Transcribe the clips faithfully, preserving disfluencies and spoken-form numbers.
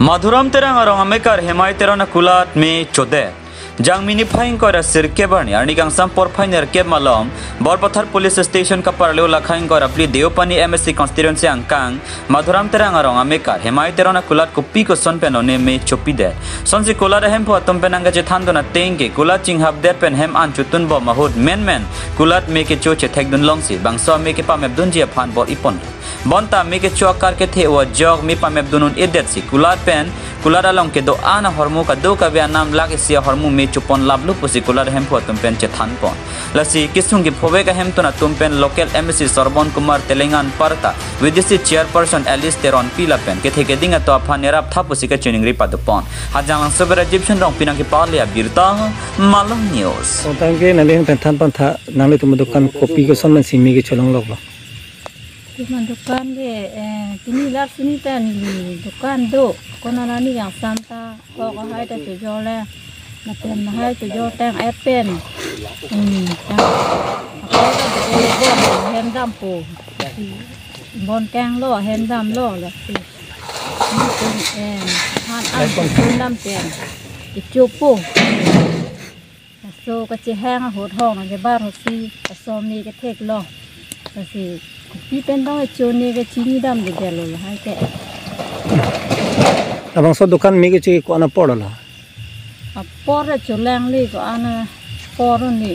Madhuram Terang arong amekar Hemai Teron akulat me chodet. Jangmi niphai ingkoi ra sirkep arni arni kangsam porphai nerkep malom Borpathar Police Station kaparlo lakha ingkoi ra phli Deopani M A C constituency angkang Madhuram Terang arong amekar Hemai Teron akulat kopi koson pen lone me chopidet. Sonsi kulat ahemphu atum pen nangkachethan dun ateng ke kulat chinghapdet pen hem an chotun bom ahut menmen kulat me kecho chethek dun longsi bangso ame kepamep dunji aphan bor-ipon. Bonta me kecho akar kethe ajok me pamep dun un-edet si kulat pen kulat along kedo-an ahormu kadokave anam lak isi ahormu me chopon laplo pusi kulat ahemphu atum pen chethanpon. Lasi kesung kephovek ahemtun atum pen local M A C Sorbon Kumar Telengan parta V D C chairperson Alice Teronpi lapen kethe keding atum aphan nerap tha pusi kachiningri padopon. Hajanglangso pen Rajiv Shan Rongpi nangkepale abirta, Malong News. Tangke nangli pen thanpon tha, nanglitum adukan kopi koson pen si me kecholong loklo? Tuma dukan ke, eh, pini lak sini ta neli dukan do. Konat arni kangsam ta, kok ahai ta chojor le. Lapen lahai chojor tang et pen. Hmm, tang. Ako ta do ele bon, hem dampo. Bon kanglo, hem damlo, lasi. Ini pen, eh, han an pen dam pen. Kechopo. Laso kachehang ahut hong nangkebar ahut si, laso me kethek lo. Lasi kopi pen dong echo ne kachini damdedetlo lahai ke. Labangso dukan me kecho ko-an apor lo? Apor cholangli ko-an apor ni.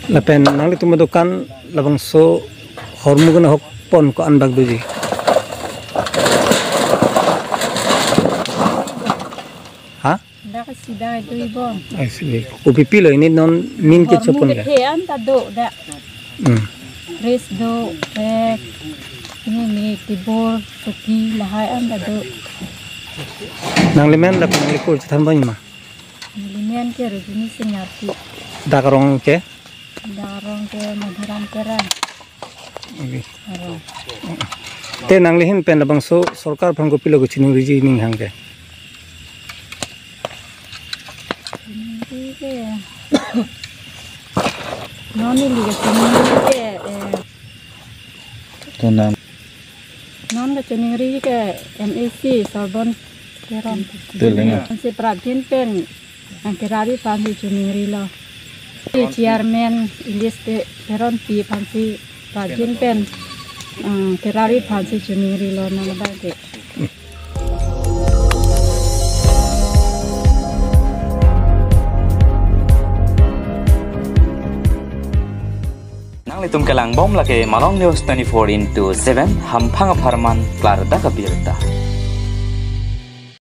Lapen nanglitum adukan labangso hormu kena hokpon ko-an bak doji? Ha? Dak sida itu ibon. Ai, sini. Kopi pilo ini non min ke hormu chopon ke? Kethe an ta do dak. Hmm. Rice do, eh, ini mi tibor, suki lahai an ta do. Nanglimen dak nangli kur chethanpon ma? Nanglimen ke Rujuni Singh Arki. Dak arong ke? Dak arong ke Madhuram Terang. Oke. Arong. Te nangli ahin pen labangso sorkar aphan kopilo kachiningriji ning hang ke? Chiningri ke. Non neli kachiningri ke, eh, Tenang. Non kachiningri ke M A C Sorbon Teron. Telenga. Si prapjin pen nangkerari aphan si chiningrilo. Si chairman Ilis Te-, Teronpi aphan si prapjin pen, eh, kerari aphan si chiningrilo nang abang ke. Nanglitum kelangbom lake Malong News twenty-four into seven, hamphang apharman klardak abirta.